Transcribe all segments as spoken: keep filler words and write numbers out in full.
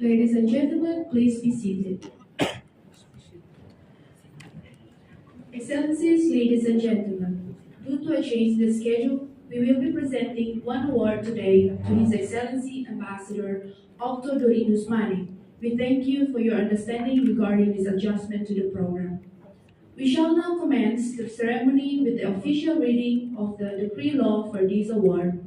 Ladies and gentlemen, please be seated. Excellencies, ladies and gentlemen, due to a change in the schedule, we will be presenting one award today to His Excellency Ambassador Octo Dorinus Manik. We thank you for your understanding regarding this adjustment to the program. We shall now commence the ceremony with the official reading of the decree law for this award.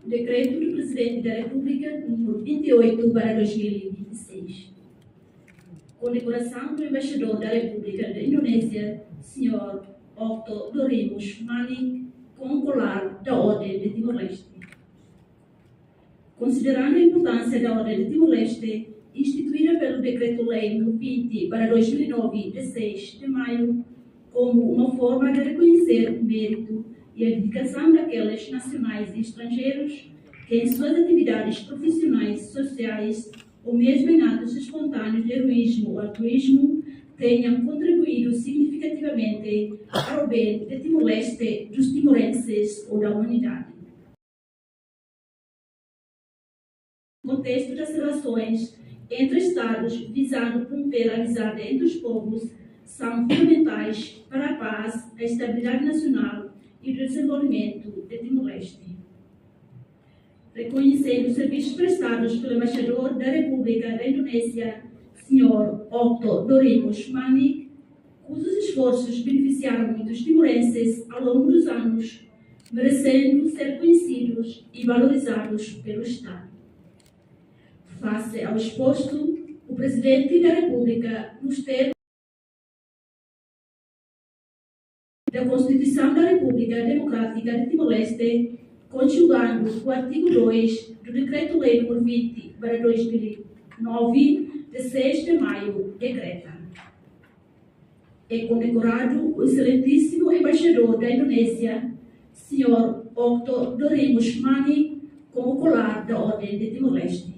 Decreto do Presidente da República número vinte e oito barra dois mil e vinte e seis. Condecoração do Embaixador da República da Indonésia, senhor Octo Dorinus Manik, com o colar da Ordem de Timor-Leste. Considerando a importância da Ordem de Timor-Leste, instituída pelo Decreto-Lei número vinte barra dois mil e nove, de seis de maio, como uma forma de reconhecer o mérito e a dedicação daqueles nacionais e estrangeiros que, em suas atividades profissionais, sociais ou mesmo em atos espontâneos de heroísmo ou altruísmo, tenham contribuído significativamente para o bem de Timor-Leste, dos timorenses ou da humanidade. Contexto das relações entre Estados, visando promover a amizade entre os povos, são fundamentais para a paz, a estabilidade nacional e o desenvolvimento de Timor-Leste. Reconhecendo os serviços prestados pelo Embaixador da República da Indonésia, senhor Octo Dorinus Manik, cujos esforços beneficiaram muitos timorenses ao longo dos anos, merecendo ser conhecidos e valorizados pelo Estado. Face ao exposto, o Presidente da República, nos termos da Constituição da República Democrática de Timor-Leste, conjugando o artigo dois do Decreto-Lei número vinte barra dois mil e nove, de seis de maio, decreta: é condecorado o excelentíssimo embaixador da Indonésia, senhor Octo Dorinus Manik, com o colar da Ordem de Timor-Leste.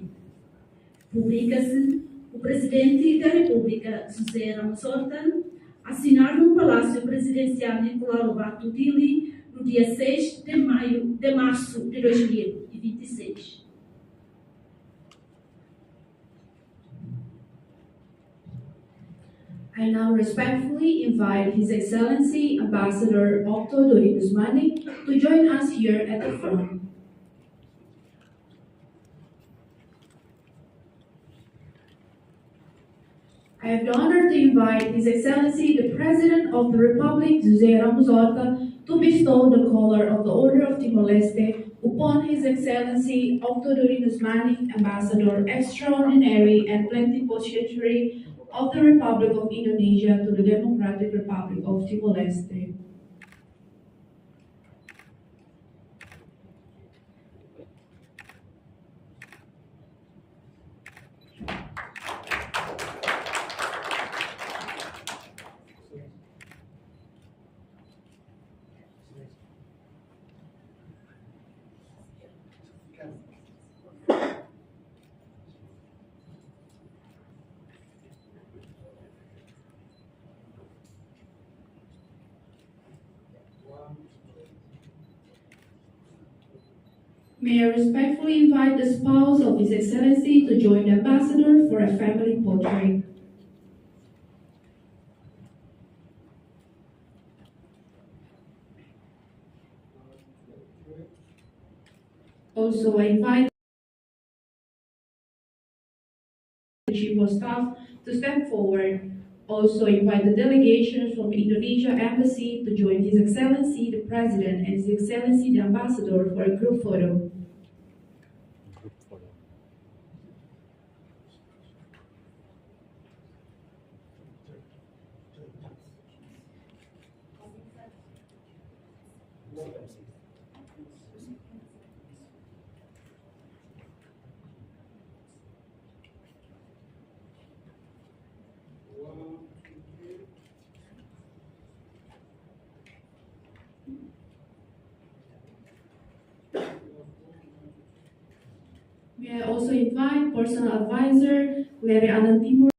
Publica-se: o Presidente da República, José Ramos Horta, assinado no Palácio Presidencial Nicolau Lobato, Dili, no dia seis de maio, de março de dois mil e vinte e seis. I now respectfully invite His Excellency Ambassador Octo Dorinus Manik to join us here at the front. I have the honor to invite His Excellency, the President of the Republic, José Ramos Horta, to bestow the collar of the Order of Timor-Leste upon His Excellency Octo Dorinus Manik, Ambassador Extraordinary and Plenipotentiary of the Republic of Indonesia to the Democratic Republic of Timor-Leste. May I respectfully invite the spouse of His Excellency to join the ambassador for a family portrait. Also, I invite the Chief of Staff to step forward. Also invite the delegations from the Indonesia Embassy to join His Excellency the President and His Excellency the Ambassador for a group photo. May I also invite personal advisor Larry Alan Timur.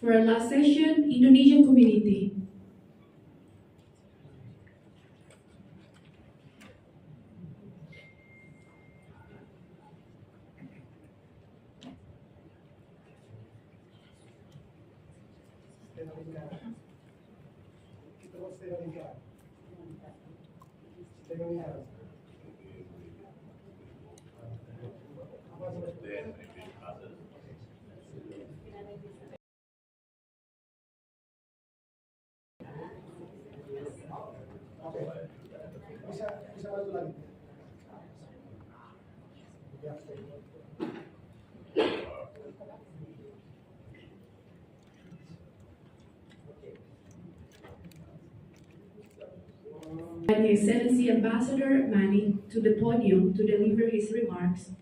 For our last session, Indonesian community. His Excellency Ambassador Mani to the podium to deliver his remarks.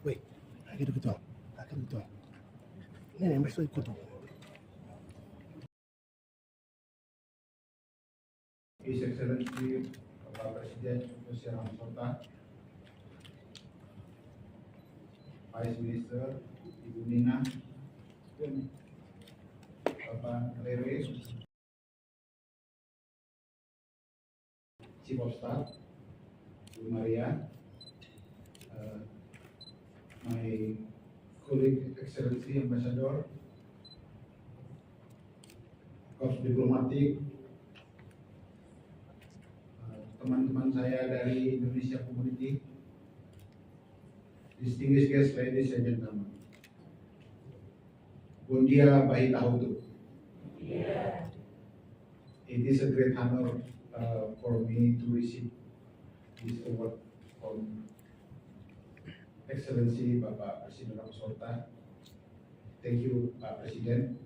Wait, hakitu, hakitu, hakitu. Ne'e, ne'e, mais só escuta. His Excellency Bapak Presiden José Ramos Horta, Vice Minister Ibu Nina, Bapak Rere, Chief of Staff, Ibu Maria, uh, my colleague Excellency Ambassador, Korps Diplomatik, uh, teman-teman saya dari Indonesia Community, distinguished guests, ladies and gentlemen. Bom dia ba ita hotu. It is a great honor, uh, for me to receive this award from Excellency Bapak Presiden Ramos Horta. Thank you, Pak Presiden.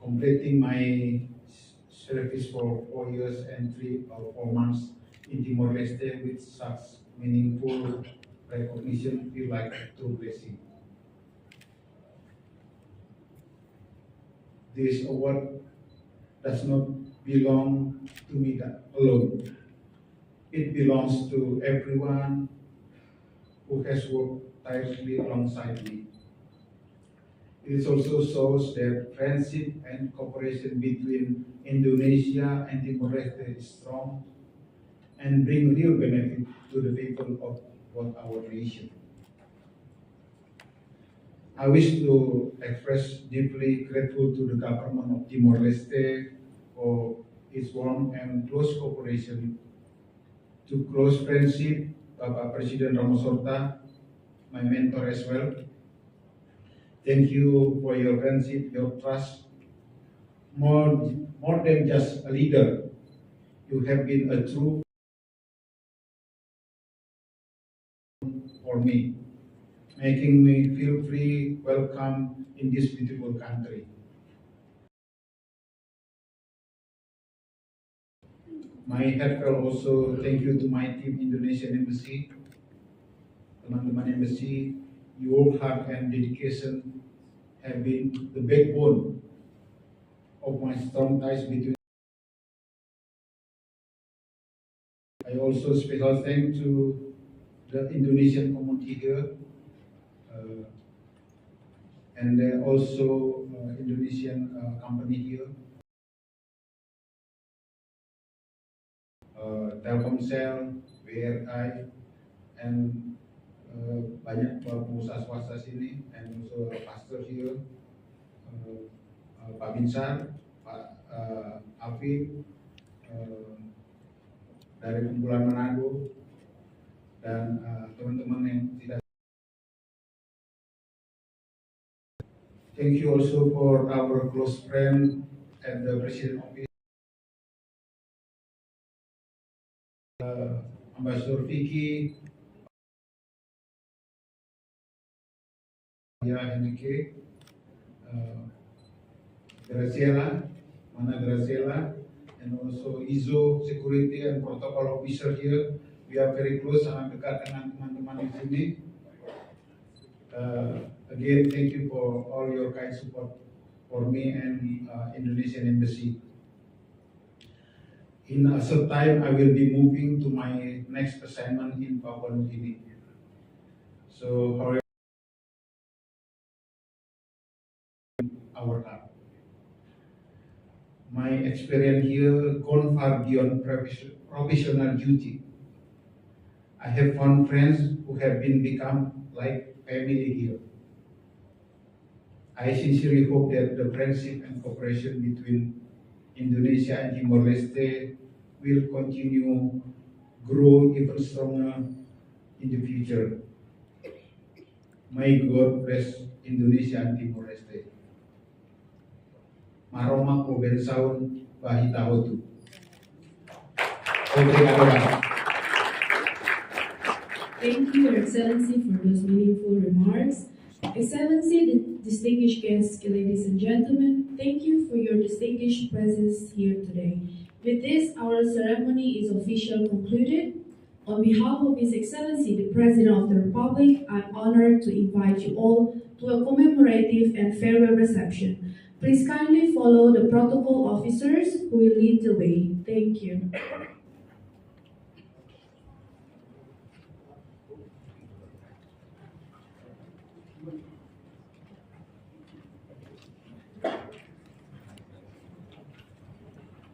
Completing my s-, service for four years and three or four months in Timor-Leste with such meaningful recognition feel like a true blessing. This award does not belong to me that alone. It belongs to everyone who has worked tirelessly alongside me. It also shows that friendship and cooperation between Indonesia and Timor-Leste is strong and bring real benefit to the people of both our nation. I wish to express deeply grateful to the government of Timor-Leste for its warm and close cooperation, to close friendship, Bapak Presiden Ramos Horta, my mentor as well. Thank you for your friendship, your trust. More, more than just a leader, you have been a true for me, making me feel free, welcome in this beautiful country. My heartfelt also thank you to my team, Indonesian Embassy. Teman-teman embassy, your work hard and dedication have been the backbone of my strong ties between. I also special thank to the Indonesian community here, uh, and then also, uh, Indonesian, uh, company here. Uh, Telkomsel, B R I, and, uh, banyak pe-, pengusaha swasta sini, and also a pastor here, uh, uh, Pak Binsar, Pak, uh, Afif, uh, dari kumpulan Manado, dan, uh, teman-teman yang tidak Thank you also for our close friend at the President Office, uh, Ambassador Vicky, ya, Enrique, uh, Graciela, mana Graciela, and also Izo, security and protocol officer here. We are very close, sangat dekat dengan teman-teman di sini. Uh, again, thank you for all your kind support for me and, uh, Indonesian Embassy. In a short time, I will be moving to my next assignment in Papua New Guinea. So, however, our heart. My experience here gone far beyond profes- professional duty. I have found friends who have been become like family here. I sincerely hope that the friendship and cooperation between Indonesia and Timor-Leste will continue grow even stronger in the future. May God bless Indonesia and Timor-Leste. Maromak fó bensaun ba ita hotu. Obrigado. Thank you, Your Excellency, for those meaningful remarks. Excellency, the distinguished guests, ladies and gentlemen, thank you for your distinguished presence here today. With this, our ceremony is officially concluded. On behalf of His Excellency, the President of the Republic, I'm honored to invite you all to a commemorative and farewell reception. Please kindly follow the protocol officers who will lead the way. Thank you.